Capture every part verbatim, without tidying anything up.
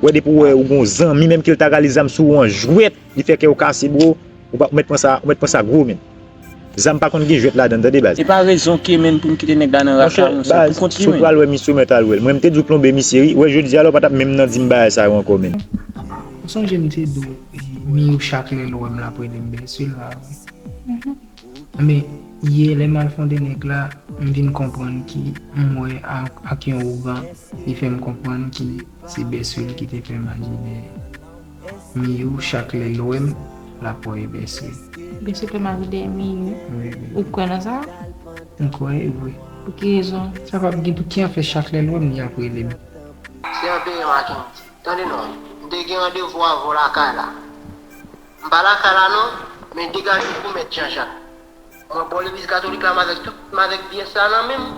Wè depi w wè ou gon zanmi, menm ke l ta rale zam sou ou an jwèt, li fè kè w kase, bro, ou pa, ou mèt pran sa, ou mèt pran sa gwo, menn. Zam pa konn gen jwèt ladan l, tande, baz. E pa rezon ke, menn, pou m kite nèg la nan raka, monchè, monchè, baz, pou kont li, si w menn. Pral wè misye, ou mèt al wè l. Mwen, m te di w plonbe misye, wi. Wè, jodi a la, ou pa t ap menm nan di m bagay sa yo ankò, menn. Ou sonje m te di w, e, Miyou, chak lè l wè m, l ap rele m bèswil la, wi. Men, yè, lè m al fonde nèg la, m vin konprann ki m wè ak, ak yon ougan, li fè m konprann ki se bèswil ki te fè majinè Miyou, chak lè l wè m, l ap wè e bèswil. Bèswil fè majinè Miyou. Wi, wi. Ou kwè nan sa? M kwè e vre. Pou ki rezon? Sa p ap gen pou ki an fè chak lè l wè m, li ap rele m. Se anpeye Mackendy. Tande non, m te gen randevou avè w lakay la. M pa lakay la non, men degaje w pou mèt Janjak. Mwen ba w legliz katolik la, m avèk tout, m avèk pyès la nan men m.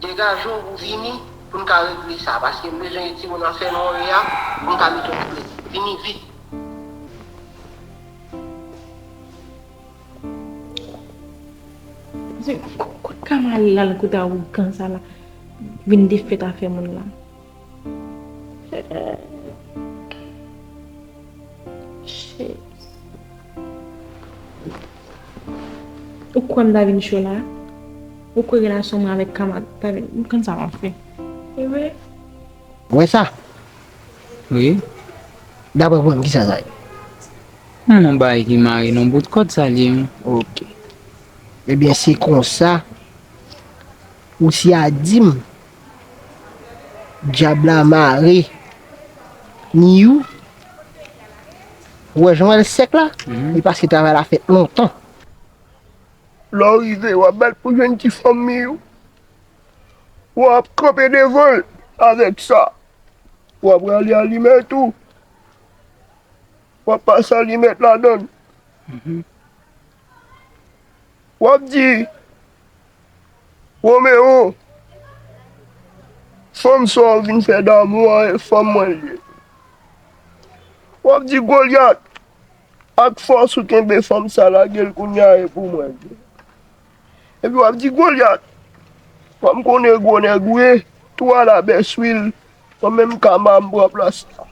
Degaje w pou vini, pou n ka regle sa, paske m bezwen retire w nan fènwa w ye a, pou m ka mete w nan plezi. Vini vit. Kot Kamale al kote ougan sa la? Vin defèt afè moun la. Shit. Ou kwè m ta vin cho la? Ou kwè relasyon mwen avèk Kamale ta vin, m konn sa m ap fè. Ewe. Ou wè sa? Wi. Daprè pou mwen, kisa sa ye? Yon bagay ki mare nan bout kòd sa li ye, wi. Ok. Ebyen, se konsa, ou si a di m, dyab la mare Miyou. Ou wè jan w wè l sèk la? Mhm. E paske travay la fèt lontan. Lè w rive, w ap bat pou jwenn ti fanm Miyou. W ap kanpe devan l avèk sa. W ap rale alimèt ou. W ap pase alimèt ladan l. Mhm. W ap di, Romeo, fanm sa w vin fè damou an, e fanm mwen l ye. W ap di, Golyat, ak fòs ou kenbe fanm sa, lage l kounye a, e pou mwen l ye. Epi w ap di, Golyat, kòm konnen gwo nèg ou ye, tou ala bèswil, mwen menm Kama m pran plas la.